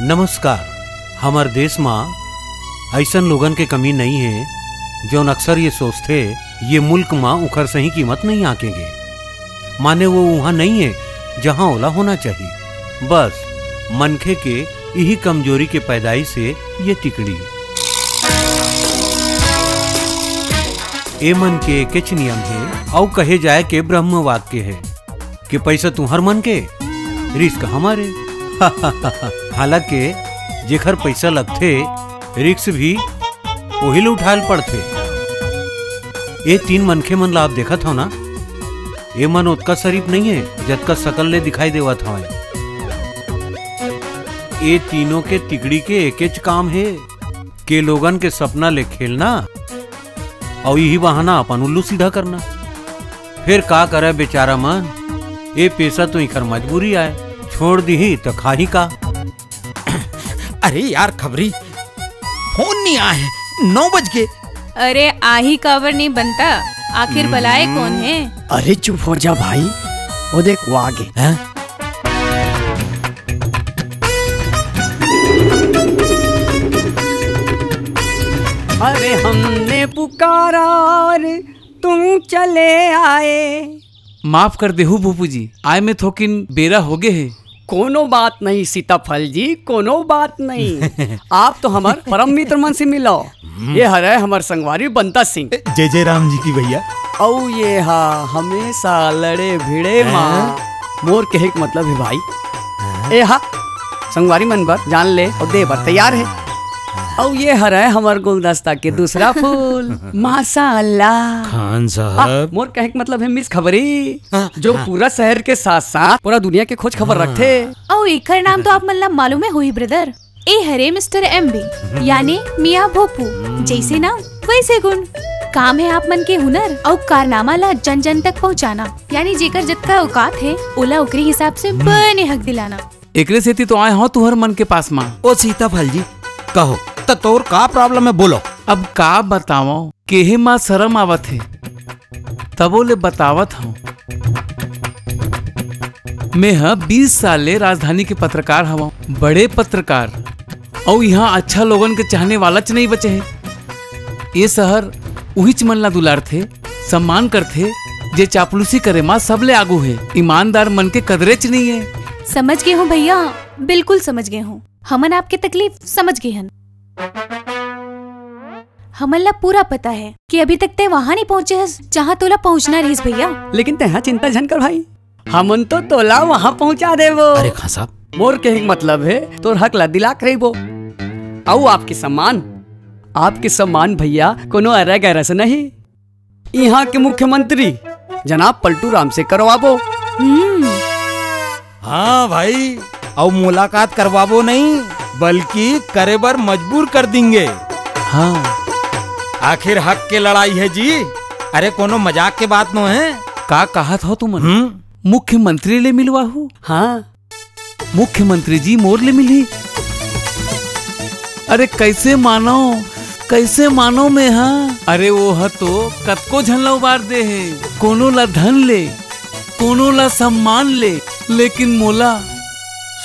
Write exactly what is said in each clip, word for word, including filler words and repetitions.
नमस्कार। हमर देश म अइसन लोगन के कमी नइ हे, जौन अक्सर ये सोचथे, ये मुल्क म उखर सही कीमत नइ आंके गे। माने वो उहां नइ हे, जहां ओला होना चाही। बस, मनखे के इही कमजोरी के पैदाइश हे ये तिकड़ी। ए मन के एकेच नियम हे, अउ कहे जाए के ब्रह्म वाक्य हे। के पइसा तुंहर मन के, रिस्क हमर हे। हालांकि जेखर पइसा लगथे, रिस्क भी ओही ल उठाए ल पड़थे। ए तीन मनखे मन ला आप देखत हव ना, ए मन ओतका शरीफ नइ हे, जतका सकल ले दिखाई देवत हवय। ए तीनों के तिकड़ी के एकेच काम हे के लोगन के सपना ले खेलना, अउ इही बहाना अपन उल्लू सीधा करना। फेर का करय बेचारा मन, ए पेशा तो इखर मजबूरी आय, छोड़ दिही त खाही का? अरे यार खबरी, फोन नइ आय हे, नौ बज गे। अरे आही काबर नइ बनता, आखिर बलाए कोन हे? अरे चुप हो जा भाई, वो देख वो आगे। हैं? अरे हमने पुकारा और तुम चले आए। माफ कर देहू भूपू जी, आय में थोकिन बेरा होगे हे। कोनो बात नहीं सीताफल जी, कोनो बात नहीं। आप तो हमर परम मित्र मन से मिलो। ये हरे हमर संगवारी बंता सिंह। जय जय राम जी की भैया। अउ ये हा हमेशा लड़े भिड़े मा। हाँ। मोर कहे के मतलब हे भाई, हाँ। ए हा संगवारी मन बर जान ले अउ दे बर तैयार हे। हाँ। अउ ये हरे हमर गुलदस्ता के दूसरा फूल। माशाअल्लाह। खान साहब। आ, मोर कहे के मतलब हे मिस खबरी, हाँ, जो हाँ। पूरा शहर के साथ साथ पूरा दुनिया के खोज खबर हाँ। रखथे। अउ एकर नाम तो आप मन ला मालूम हे होही ब्रदर। ए हरे मिस्टर एमबी, यानी मियाँ भोपू। जैसे नाम वैसे गुण। काम हे आप मन के हुनर अउ कारनामा ला जन जन तक पहुँचाना, यानी जेकर जतका औकात हे, ओला ओकरे हिसाब से बने हक दिलाना। एकरे सेती तो आय हंव तुंहर मन के पास मा। ओ सीताफल जी, कहो, त तोर का problem हे, बोलो। अब का बतावंव, केहे मा सरम आवत हे, तभो ले बतावत हंव। मेंह बीस साल ले राजधानी के पत्रकार हवंव, बड़े पत्रकार, अउ इहां अच्छा लोगन के चाहने वालाच नइ बचे हे। ए शहर उहीच मन ला दुलारथे, सम्मान करथे, जे चापलूसी करे मा सबले आगू हे। ईमानदार मन के कदरेच नइ हे। समझ गे हंव भैया, बिल्कुल समझ गे हंव। हमन आपके तकलीफ समझ गे हन। हमन ला पूरा पता हे कि अभी तक तैं वहां नइ पहुंचे हस, जहां तोला पहुंचना रहिस भैया। लेकिन तैं हा चिंता झन कर भाई, हमन तो तोला वहां पहुंचा देबो। अरे खान साहब। मोर कहे के मतलब हे, तोर हक ला दिलात रहिबो। अउ आपके सम्मान, आपके सम्मान भैया कोनो अरा गरा से नहीं, इहां के मुख्यमंत्री जनाब पलटू राम से करवाबो। हम्म। हां भाई, अउ मुलाकात करवाबो नहीं, बल्कि करे बर मजबूर कर देंगे। हां। आखिर हक के लड़ाई हे जी। अरे कोनो मजाक के बात नोहे। का कहत हव तुमन? हम्म। मुख्यमंत्री ले मिलवाहू? हां। मुख्यमंत्री जी मोर ले मिलही? अरे कइसे मानंव, कइसे मानंव मेंह? अरे वो ह तो कतको झन ला उबार दे हे, कोनो ला धन ले, कोनो ला सम्मान ले, लेकिन मोला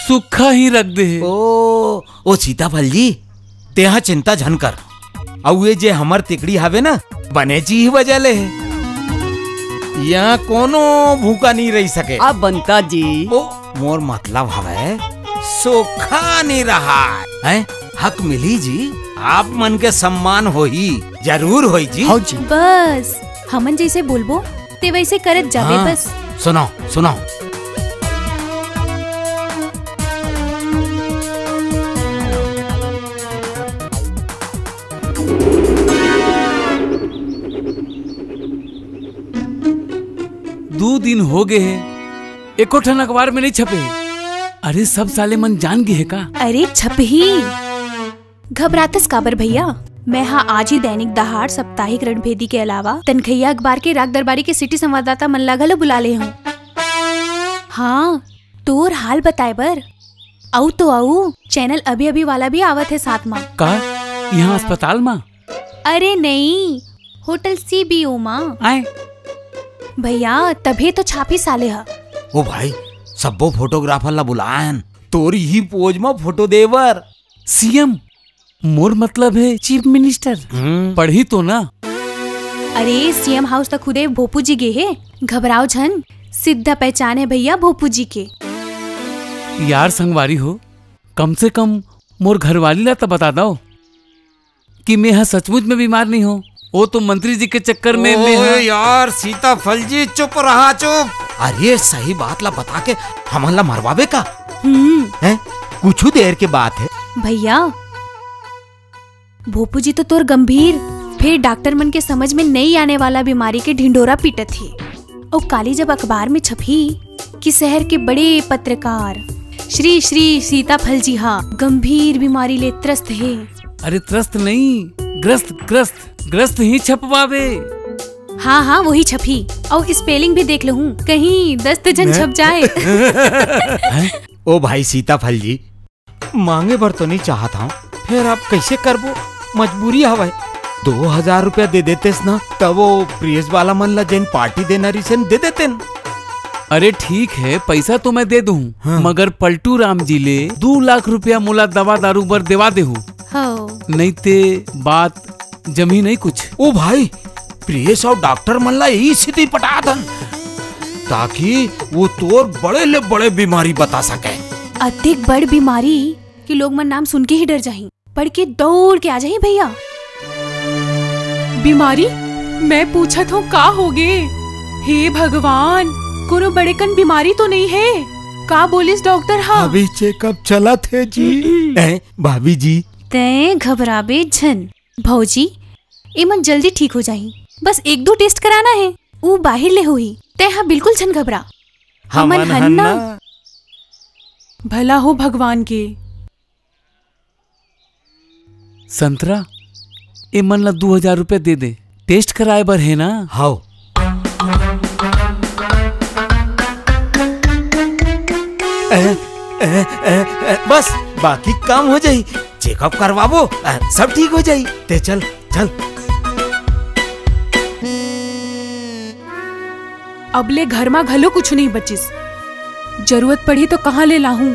सुक्खा ही रख दे हे। ओ, ओ सीताफल जी, तेहा चिंता झन कर। अउ ये जे हमर तिकड़ी हवे ना, बने जी ही वजह ले हे। इहां कोनो भूखा नइ रहि सके। अब बंता जी। ओ, मोर मतलब हवे, सोखा नइ रहा। हैं? हक मिली जी, आप मन के सम्मान होही, जरूर होही जी। हव जी। बस, हमन जइसे बोलबो, ते वइसे करत जाबे हाँ, बस। सुनो, सुनो। दू दिन हो गे हे, एको ठन अखबार में नइ छपे हे। अरे, सब साले मन जान गे हे का? अरे, छपही। घबराथस काबर भैया? मैं हा आज ही दैनिक दहाड़, साप्ताहिक रणभेदी के अलावा तनखैया अखबार के राग दरबारी के सिटी संवाददाता मन ला घलो बुला ले हूँ। हाँ, तोर हाल बताए बर। अउ तो अउ, चैनल अभी अभी वाला भी आवत हे साथ मा। का? यहाँ अस्पताल मा? अरे नहीं, होटल सीबीओ मा। आए? भैया, तभे तो छापी साले ह। ओ भाई, सब्बो फोटोग्राफर ला बुलाए हन, तोर ही पोज म फोटो दे बर। सीएम, मोर मतलब है चीफ मिनिस्टर। हम्म। पढ़ही तो ना? अरे, सीएम हाउस तक खुदे भोपू जी गे हे। घबराओ झन, सीधा पहचान है भैया भोपू जी के। यार संगवारी हो, कम से कम मोर घरवाली ला तो बता दो कि मैं ह सचमुच में बीमार नहीं हूँ। वो तो मंत्री जी के चक्कर में मैं ओए ह यार, सीताफल जी, चुप रहा, चुप। अरे, सही बात ला बता के हमन ला मरवाबे का? हम्म। हैं? कुछ देर के बात है। भैया, भोपू जी तो तोर गंभीर, फिर डॉक्टर मन के समझ में नहीं आने वाला बीमारी के ढिंडोरा पीटत हे। अउ काली जब अखबार में छपही कि शहर के बड़े पत्रकार श्री श्री सीताफल जी हा गंभीर बीमारी ले त्रस्त हे। अरे त्रस्त नहीं, ग्रस्त, ग्रस्त, ग्रस्त ही छपवाबे। हाँ, हाँ, वही छपही। अउ स्पेलिंग भी देख लहूं, कहीं दस्त झन मैं छप जाए। ओ भाई सीताफल जी, मांगे बर तो नहीं चाहत हूँ, फिर अब कैसे करबो, मजबूरी हवय। दो हजार रुपया दे देतेस ना, तब वो प्रेस वाला मन ला जेन पार्टी देना रिसेन दे देतेन। अरे ठीक है, पैसा तो मैं दे दूँ, हाँ। मगर पलटू राम जी ले दो लाख रुपया मोला दवा दारू बर देवा देहू। हो। नहीं ते बात जमी नहीं कुछ। ओ भाई, प्रेस और डॉक्टर मन ला यही स्थिति पटा दन, ताकि वो तोर बड़े ले बड़े बीमारी बता सके। अतिक बड़ बीमारी कि लोग मन नाम सुन के ही डर जाही, पढ़ के दौड़ के आ जाही भैया। बीमारी? मैं पूछत हूँ का होगे? हे भगवान, कोनो बड़ेकन बीमारी तो नहीं है? का बोलिस डॉक्टर हा? अभी चेकअप चलत है जी। ए, भाभी जी। तैं घबराबे झन। भौजी, एमन जल्दी ठीक हो जाही। बस एक दो टेस्ट कराना है, ऊ बाहिर ले होही। तैं हा बिल्कुल झन घबरा। हमन हमन हन हन ना। ना। भला हो भगवान के। संतरा, एमन ला दू हजार रुपया दे दे, टेस्ट कराए बर है ना? हाव। ए, ए, ए, ए, बस, बाकी काम हो जाही। चेकअप करवाबो, अ, सब ठीक हो जाही। ते चल, चल। अब ले घर मा घलो कुछु नहीं बचिस। जरूरत पड़ही तो कहाँ ले लाहूं?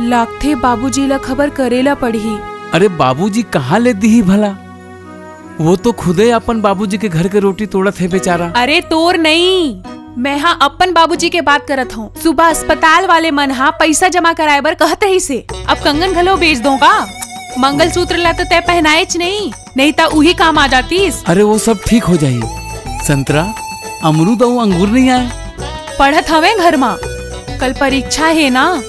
लागथे बाबूजी ला खबर करे ला पड़ही। अरे बाबूजी कहाँ ले दिही भला? वो तो खुदे अपन बाबूजी के घर के रोटी तोड़त हे बेचारा। अरे तोर नहीं, मैं हा अपन बाबूजी के बात करत हूँ। सुबह अस्पताल वाले मन हा पैसा जमा कराए बर कहत रहिसे, अब कंगन घलो बेच दो का? मंगलसूत्र ला तो तय पहनाएच नहीं, नहीं ता उही काम आ जातीस। अरे वो सब ठीक हो जाही। संतरा, अमरूद अउ अंगूर नहीं आए? पढ़त हवे घर मा, कल परीक्षा हे ना।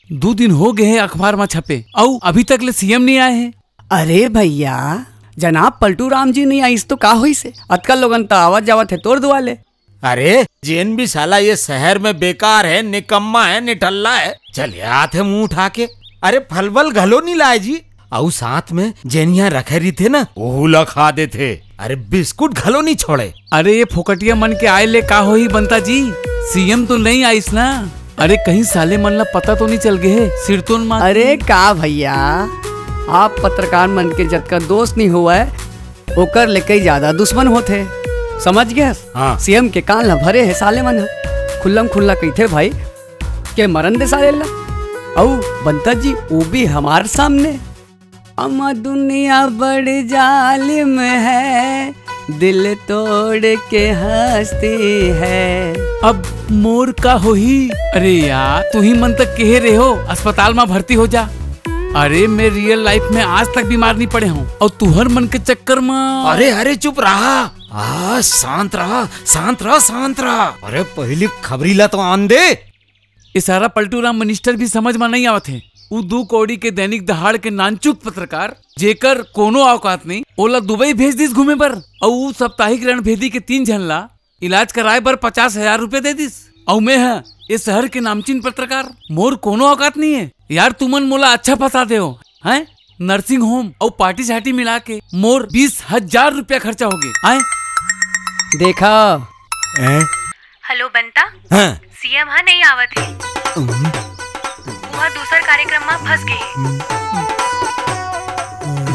दू दिन हो गए हे अखबार मा छपे, अउ अभी तक ले सीएम नहीं आए हे। अरे भैया, जनाब पलटू राम जी नहीं आइस तो का होइस हे? अतका लोगन त आवत जावत हे तोर दुआ ले। अरे, जेन भी साला ये शहर में बेकार है, निकम्मा है, निठल्ला है, चले आत हे मुंह उठा के। अरे, फलवल घलो नहीं लाए जी, अउ साथ में जेन यहाँ रखे रहिथे ना, ओहू ला खा देथे। अरे, बिस्कुट घलो नहीं छोड़े। अरे, ये फोकटिया मन के आए ले का होही बंता जी? सीएम तो नहीं आइस ना। अरे, कहीं साले मन ला पता तो नहीं चल गए हे सिरतोन मा? अरे का भैया, आप पत्रकार मन के जतका दोस्त नहीं होवय, ओकर ले कई ज्यादा दुश्मन होथे। समझ गए? हाँ। सीएम के कान ला भरे हे साले मन ह। खुल्लम खुल्ला कहिथे भाई के मरन दे साले ला। अउ बंता जी, वो भी हमार सामने। अमा दुनिया बड़ जालिम है, दिल तोड़ के हंसती है। अब मोर का होही? अरे यार, तुही मन तक कहे रहे हो अस्पताल मा भर्ती हो जा। अरे, मैं रियल लाइफ में आज तक बीमार नहीं पड़े हूँ, अउ तुहर मन के चक्कर मा। अरे, अरे, चुप रहा। आ, शांत रहा, शांत रहा, शांत रहा। अरे, पहली खबरी ला तो आन दे। ये सारा पलटू राम मिनिस्टर भी समझ मा नहीं आवत हे। उ दू कौड़ी के दैनिक दहाड़ के नानचुक पत्रकार, जेकर कोनो औकात नहीं, ओला दुबई भेज दिस घूमे बर। अउ उ साप्ताहिक रणभेदी के तीन झन ला इलाज कराए बर पचास हजार रुपए दे दिस। अउ मैं ह ये शहर के नामचीन पत्रकार, मोर कोनो औकात नहीं है। यार, तुमन मोला अच्छा फंसा दे हो, हैं? नर्सिंग होम अउ पार्टी शार्टी मिला के मोर बीस हजार रुपया खर्चा हो गए, आए? देखा। हैं? हेलो बंता। हाँ। सीएम हा नहीं आवत हे। हम्म। वो दूसर कार्यक्रम मा फंस गए हे। हम्म।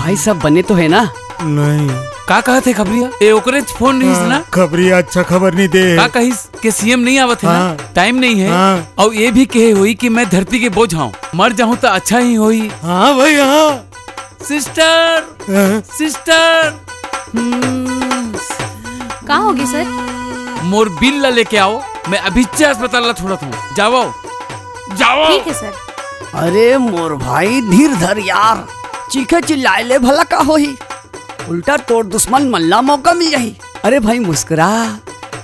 भाई, सब बने तो है ना? नहीं। का कहत हे खबरिया? ए, ओकरे फोन रहिस ना? खबरिया अच्छा खबर नहीं दे। का कहिस के सीएम नहीं आवत है ना? हाँ। टाइम नहीं है। हाँ। अउ ये भी कहे होई कि मैं धरती के बोझ हूँ, मर जाहूँ तो अच्छा ही होई। हाँ भाई, हाँ। सिस्टर, हाँ? सिस्टर। हम्म। का होगे सर? मोर बिल ला लेके आओ, मैं अभी अस्पताल ला छोड़त हूँ। जाओ, जाओ। ठीक है सर। अरे मोर भाई, धीर धर यार, चीखे चिल्लाए ले भला का होही, उल्टा तोर दुश्मन मन ला मौका मिल जाही। अरे भाई, मुस्कुरा,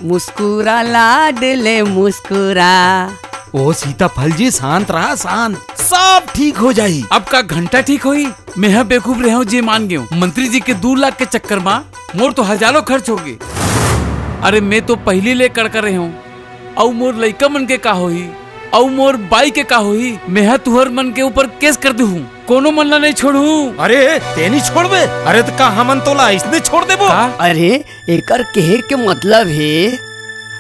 मुस्कुरा लाडले मुस्कुरा। ओ सीता फल जी, शांत रहा, शांत, सब ठीक हो जाही। अब का घंटा ठीक होही? मैं ह बेवकूफ रहे हूँ जे मान गए हूँ। मंत्री जी के दो लाख के चक्कर मा मोर तो हजारों खर्च हो गए। अरे मैं तो पहली ले कड़का रहे हूँ। अउ मोर लइका मन के का होही? अउ मोर बाई के का होही? मैं ह तुहर मन के ऊपर केस कर दूहूँ, कोनो मन ला नहीं छोड़ूँ। अरे, ते नहीं छोड़बे? अरे, त का हमन तोला अइसने छोड़ देबो? का? अरे, एकर कहे के मतलब हे,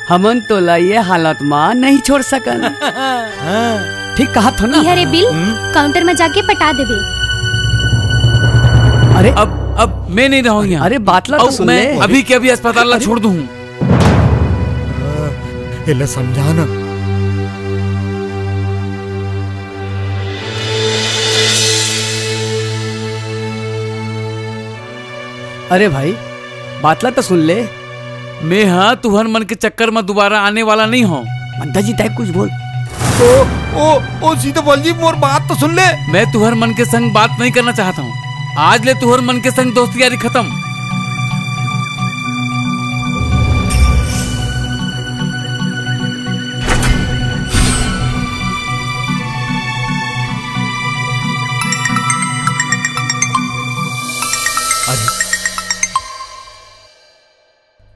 हमन तोला ये हालत मा नहीं छोड़ सकन। हाँ। ठीक कहा थो ना? इहरे बिल हम्म। काउंटर में जाके पटा देबे। अरे अब, अब मैं नहीं रहूँ यहाँ। अरे, बात ला तो अउ सुन मैं ले। अभी के अभी अस्पताल ला अरे। छोड़ दूँ। एला समझा ना। अरे भाई, बात ला तो सुन ले। मैं ह तुहर मन के चक्कर में दोबारा आने वाला नहीं हूँ। मंदा जी, तय कुछ बोल। ओ, ओ, ओ, सीताफल जी, मोर बात तो सुन ले। मैं तुहर मन के संग बात नहीं करना चाहता हूँ। आज ले तुहर मन के संग दोस्ती यारी खत्म।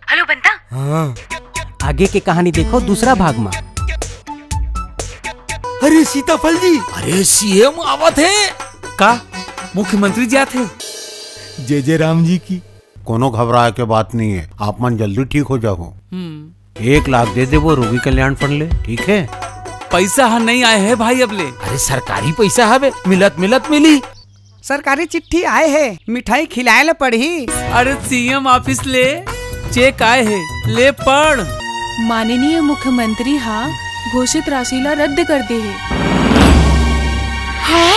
हेलो बंता। हाँ। आगे के कहानी देखो दूसरा भाग में। अरे सीताफल जी, अरे सीएम आवत हे। का मुख्यमंत्री जी आत हे? जय जय राम जी की। कोनो घबराए के बात नहीं है, आप मन जल्दी ठीक हो जाओ। हम्म। एक लाख दे देबो रोगी कल्याण फंड ले, ठीक है? पैसा ह नहीं आए है भाई अब ले। अरे सरकारी पैसा हवे, मिलत मिलत मिली। सरकारी चिट्ठी आए हे, मिठाई खिलाए ल पड़ही। अरे सीएम ऑफिस ले चेक आए हे, ले पढ़। माननीय मुख्यमंत्री हा घोषित राशि ला रद्द कर दे हे। हाँ?